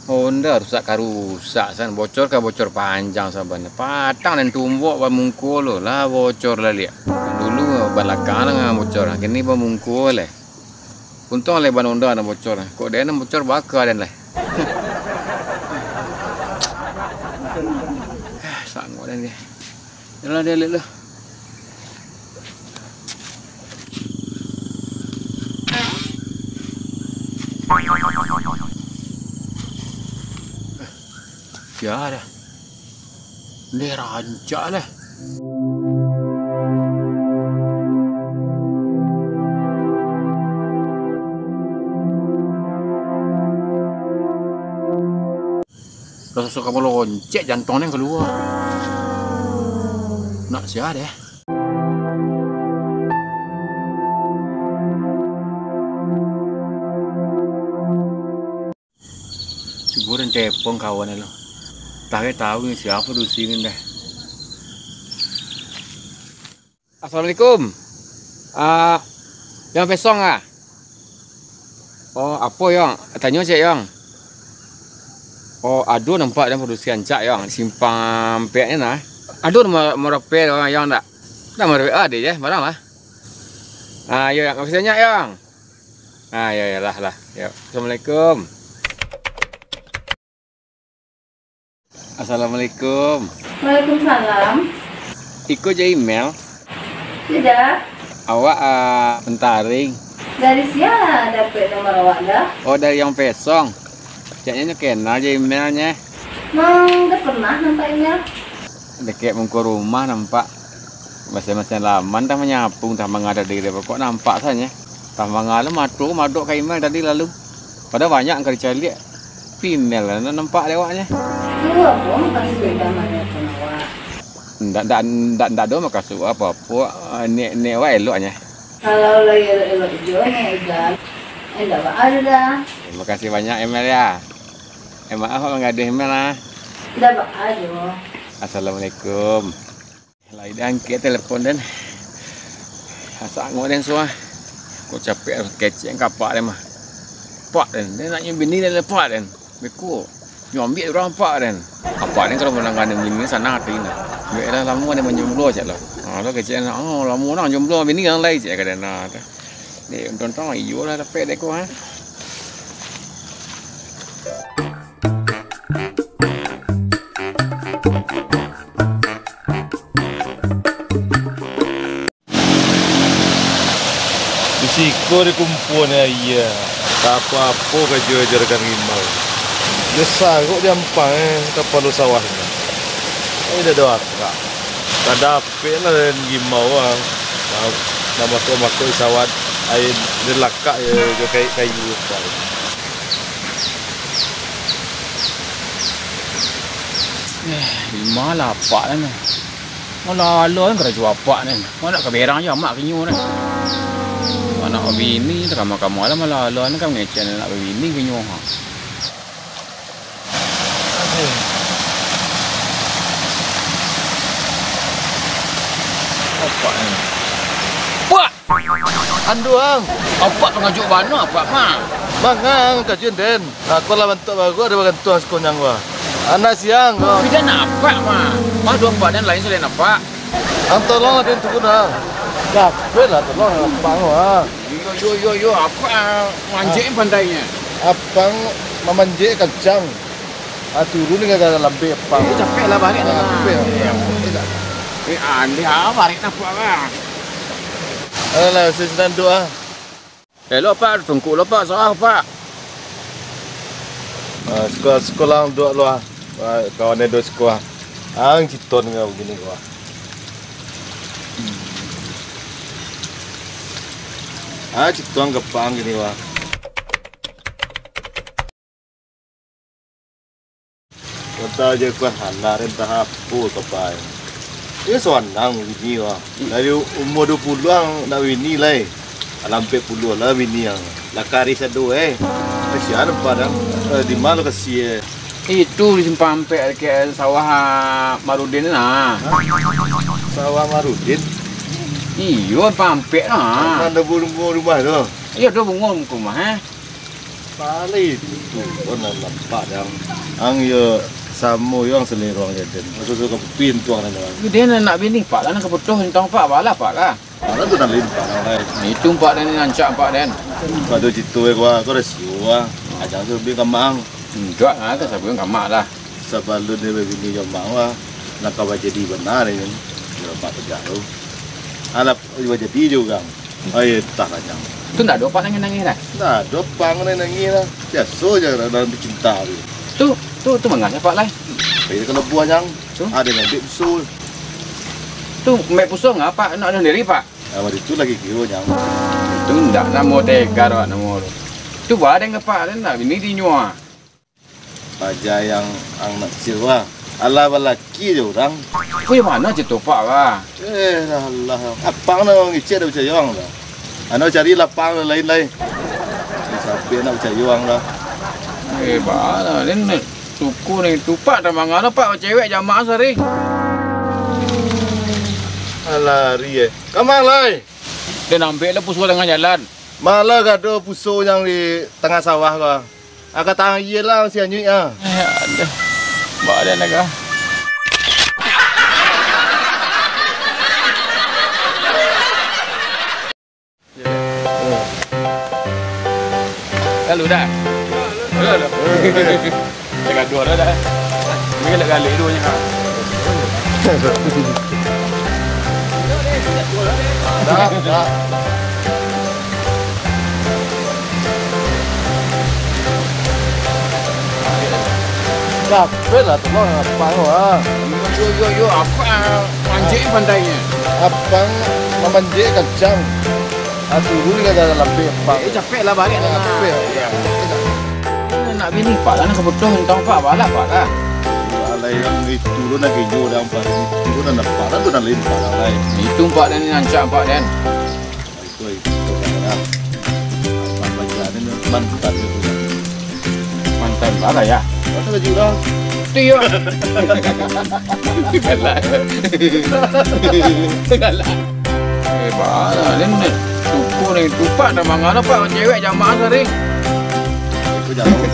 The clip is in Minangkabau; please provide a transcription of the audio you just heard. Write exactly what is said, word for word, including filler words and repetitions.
Honda rusak ka rusak, san. Bocor ka bocor panjang saban. Patang den tumbok bamungko lo, lah bocor lah liak. Dulu balakang lah bocor, kini bamungko leh. Untuang leh ban Honda nan bocor. Kok den nan bocor, baka den leh. Sanggup den, deh. Yalah, deh, liak lah. Sia dah. Ndeh rancak lah. Lah sasuak ka baloncek, jantuang nan kalua. Nak sia deh. Cubo den tepon kawan lo. Tahu tahu ni sia padusi ni deh. Assalamualaikum. Ah, Yong Pesong ah? Oh, apo Yong? Tanyo ciek Yong. Oh, ado nampak den padusi rancak Yong, simpang ampek ni nah. Ado nomor, nomor H P Yong dak? Nomor W A ado je, barang lah. Ah, yo Yong, makasih banyak Yong. Ah, yo, yo lah, lah. Yo. Assalamualaikum. Assalamualaikum. Waalaikumsalam. Iko jo Imel? Tidak. Awak, ah, Pentaring. Dari sia dapek nomor awak dah? Oh, dari Yong Pesong. Caknyo nyo kenal jo Imel nyo. Mang, dah pernah nampak Imel? Dakek muko rumah nampak. Masiang-masiang laman tah manyapu, tah manga tadi, kok nampak sajo. Tah manga lo mato madok ka Imel tadi lalu. Padahal banyak ka dicaliak. Imel lah nan nampak dek awaknyo. Ndak, ndak, ndak, ndak ado makasuik apo-apo. Niaik, niaik awak eloknyo. Kalau lah elok-elok juo niaik Imel, indak baa doh. Terima kasih banyak, Imel, ya. Eh, maaf, awak manggaduah Imel, ah. Indak baa doh. Assalamualaikum. Lai diangkek telepon den. Asa angok den suah. Kok capek kecek ka apak den mah. Pak den, den nak nyo bini den lepak den. Beko. Nyo ambiak urang apak den. Apak den kalau mandanga den bini sanang ati nah. Ambiak lah lamo den manjomblo cek lah. Ha, tu kecek nah, oh, lamo nah jomblo bini nan lai cek ka den nah. Dek, untuang-untuang iyo lah dapek dek ko, ha. Di siko dikumpua ni aia, tak apo-apo kajo-kajo dagang rimau. Dio sarok di ampang, eh, kapalo sawahnyo. Eh, dak ado akak. Kada Pek lah den rimau ah. Nah, nah, mako-mako sawah aia dilakak jo, jo kayu, kayu. Eh, di ma lah apak den? Malah alah den karajo apak den. Malah ka berang jo amak kinyo den. Anak babini, takama-kama lah malah alah den ka mangecek anak babini kinyo ha. Apak ni. Pak! Anduang! Apak pangajuik bana, Pak, mah. Mangang kajuan den. Aku lah bantuak baru ada bagantuang sakonyang gua. Anak siang kau. Tapi den apak, mah. Mah dua apak den lain selain apak. Ang tolong lah den turun ah. Dapek lah tolong apak kau ah. Yo, yo, yo, yo, apak ah, manjek pandainyo. Apang mamanjek kancang. Ah, turun ni gara-gara lambek apang. Eh, capek lah barik dah. Capek. Eh, aneh ah, barik nampak lah. Alah, saya senanduk ah. Eh, lo, Pak, tungkuk lo, Pak, sawah, Pak. Ah, sekolah, sekolah duduk lo ah. Ah, kawan dia duduk sekolah. Ang citon kau begini kau ah. Ah, citon kepang gini kau ah. Entah je kuah anak, entah apo kapai. Iyo sanang bini wah. Dari umua duo puluah nak bini lai. Alah ampek puluah lah bini ang. Lah karih sado eh. Kasian ampek dang. Eh, di ma lokasi eh? Itu di simpang ampek dakek sawah, ah, Marudin tu nah. Sawah Marudin? Iyo, simpang ampek nah. Nan ado bungo rumah tu. Iyo, ado bungo rumah eh. Paling. Turun lah nampak dang. Ang yo samo yo ang selero ang jaden. Masuak ka pintu ang nan. Den anak bini Pak lah nan kaputuih tantang Pak, balah Pak lah. Alah tu nan lain Pak lah, lai. Itu Pak den, nan rancak Pak den. Pado cito eh, gua, gua rasio ah. Ajang tu lebih kamang. Ndak lah, ka sabuik kamang lah. Sabalun dia babini jo mak wah, nak ka bajadi bana ni. Yo, Pak Tegar tu. Alah, bajadi jo urang. Ai, entah lah, Jang. Tu ndak ado Pak nangih-nangih dah? Ndak ado pang nangih-nangih lah. Biaso je dalam bacinta tu. Tu, tu, tu manga Pak lai? Pai ka labuah, Jang. Tu? Ado nan ambiak puso. Tu, ambiak puso ngapa? Nak ado sandiri, Pak? Ah, wakatu tu lagi kiro, Jang. Tu ndak namo Tegar, Pak, namo tu. Tu barang apak, ndak bini di nyua. Paja yang ang nak cil, wah. Alah balaki jo urang. Ko di mano cito Pak, wah? Eh, alah. Apang nak ngicek dah picayo ang dah. Ano cari lapang lain lai. Sampai nak picayo ang dah. Eh, bana, den suku ni tupak dah mangano Pak, cewek jamaah sari. Alah, ri eh. Kamang lai. Den ambiak lah puso tangah jalan. Malah gado puso yang di tangah sawah ko. Aka tangan iye lah si anyuik ah. Eh, aduh. Badan agak. Lalu dah. Lalu, lalu. Tangah duo dah, dah. Ini galak-galak duonyo, ha. Dah, dah. Capek lah tu, Bang, lapang, wah. Yo, yo, yo, apa manjek pantainyo? Apang mamanjek kancang. Ah, turun ka dalam lapang. Eh, capek lah baliak lah. Capek. Iya. Nak bini Pak lah, nak kaputuih tantang Pak, balah Pak lah. Alai yang itu lo nak kejo dah Pak. Itu lo nak Pak lah, tu nak lain Pak lah, lai. Itu Pak dan ni rancak Pak dan. Itu, itu Pak lah. Apa baca ni mantan itu. Mantan balah ya. Masa lagi urang. Itu yo. Galak. Galak. Eh, bana, den, den. Suku ni, tupak dah mangano, Pak, cewek jamaah sari. Itu jamaah.